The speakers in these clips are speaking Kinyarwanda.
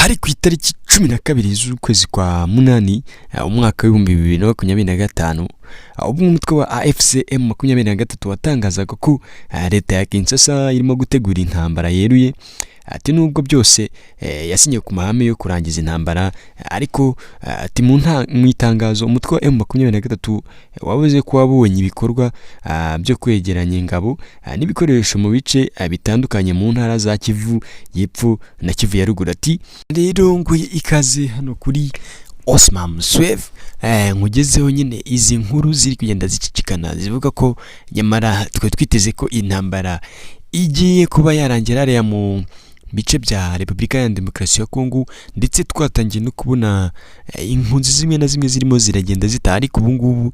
Hari ku itariki 12 z'ukwezi kwa munani, umwaka w'2025, ubwo umutwe wa AFC M23 watangazaga ko leta ya Kinshasa irimo gutegura intambara yeruye. Ati nubwo byose yasinye ku mahame yo kurangiza intambara, ariko ati mu itangazo umutwe wa M23 wavuze ko wabonye ibikorwa byo kwegeranya ingabo n'ibikoresho mu bice bitandukanye mu ntara za Kivu y'Epfo na Kivu ya Ruguru. Ati rero nguhe ikaze hano kuri Osman Swev, nkugezeho nyine izi nkuru ziri kugenda zicicikana zivuga ko nyamara twe twiteze ko intambara igiye kuba yarangira hariya mu bice bya Repubulika ya Demokarasi ya Kongo, ndetse twatangiye no kubona impunzi zimwe na zimwe zirimo ziragenda zitaha, ariko ubu ngubu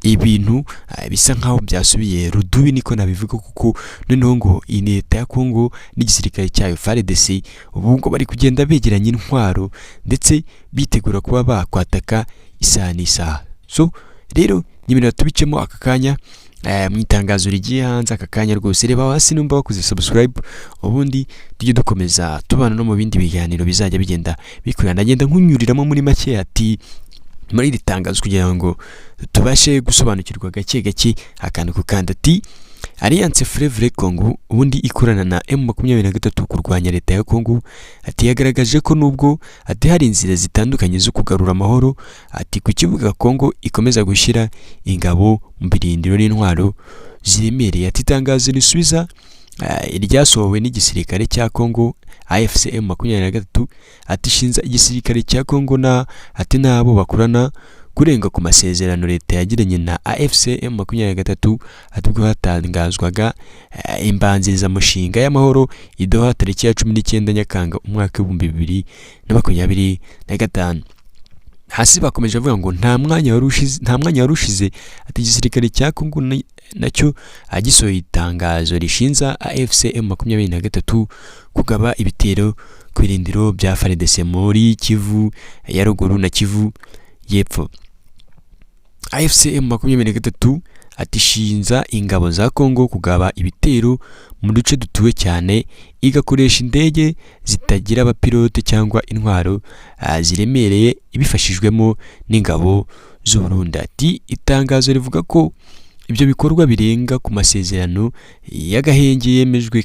ibintu bisa nkaho byasubiye rudubi, niko nabivuga, kuko noneho ngo iyi leta ya Kongo n'igisirikare cyayo FARDC ubu ngo bari kugenda begeranya intwaro ndetse bitegura kuba bakwataka isaha n'isaha. So rero nyemerera tubicemo aka kanya mu itangazo rigiye hanze aka kanya rwose. Reba hasi numva wakoze subscribe, ubundi tujye dukomeza tubana no mu bindi biganiro bizajya bigenda bikurana. Ndagenda nkunyuriramo muri make ati muri iri tangazo kugira ngo tubashe gusobanukirwa gake gake akantu ku kandi. Ati Alliance Fleuve Congo, ubundi ikorana na M23 kurwanya leta ya Congo, ati yagaragaje ko nubwo ati hari inzira zitandukanye zo kugarura amahoro, ati ku kibuga Congo ikomeza gushyira ingabo mu birindiro n'intwaro ziremereye. Ati itangazo risubiza iryasohowe n'igisirikare cya Congo AFC M23, ati ishinja igisirikare cya Congo na ati n'abo bakorana kurenga ku masezerano leta yagiranye na AFC M23, ati ubwo hatangazwaga imbanzirizamushinga y'amahoro i Doha tariki ya 19 Nyakanga umwaka w'2025. Hasi bakomeje bavuga ngo nta mwanya wari ushize ati igisirikare cya Congo nacyo agisohoye itangazo rishinja AFC M23 kugaba ibitero ku birindiro bya FARDC muri Kivu ya Ruguru na Kivu y'Epfo. AFC M23 ati ishinja ingabo za Congo kugaba ibitero mu duce dutuwe cyane, igakoresha indege zitagira abapilote cyangwa intwaro ziremereye ibifashijwemo n'ingabo z'u Burundi. Ati itangazo rivuga ko ibyo bikorwa birenga ku masezerano y'agahenge yemejwe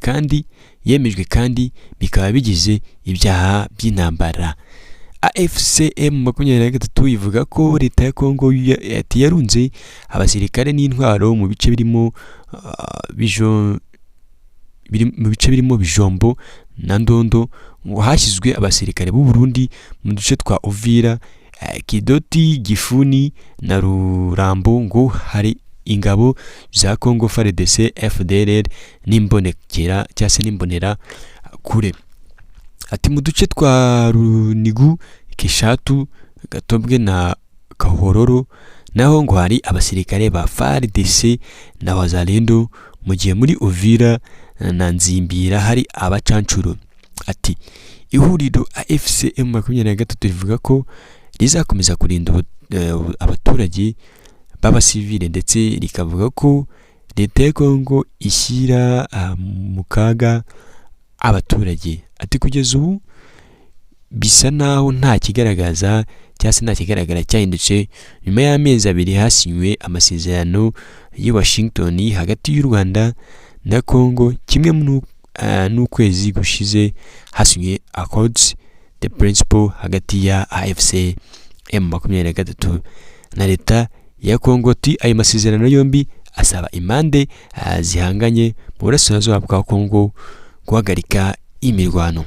kandi bikaba bigize ibyaha by'intambara. AFC M23 ivuga ko leta ya Congo ati yarunze abasirikare n'intwaro mu bice birimo Bijombo na Ndondo, ngo hashyizwe abasirikare b'u Burundi mu duce twa Uvira, Kidoti, Gifuni na Rurambo, ngo hari ingabo za Congo FARDC, FDLR n'imbonekera cyangwa se n'imbonera kure. Ati mu duce twa Runigu, Kishatu, Gatobwe na Kahororo naho ngo hari abasirikare ba FARDC na Wazalendo, mu gihe muri Uvira na Nzimbira hari abacancuro. Ati ihuriro AFC M23 rivuga ko rizakomeza kurinda abaturage b'abasivile, ndetse rikavuga ko leta ya Congo ishyira mu kaga abaturage. Ati kugeza ubu bisa naho nta kigaragaza cyangwa se nta kigaragara cyahindutse nyuma y'amezi 2 hasinywe amasezerano y'i Washington hagati y'u Rwanda na Congo, kimwe n'ukwezi gushize hasinywe Accords de Principe hagati ya AFC M23 na leta ya Congo. Ati ayo masezerano yombi asaba impande zihanganye mu burasirazuba bwa Congo guhagarika imirwano.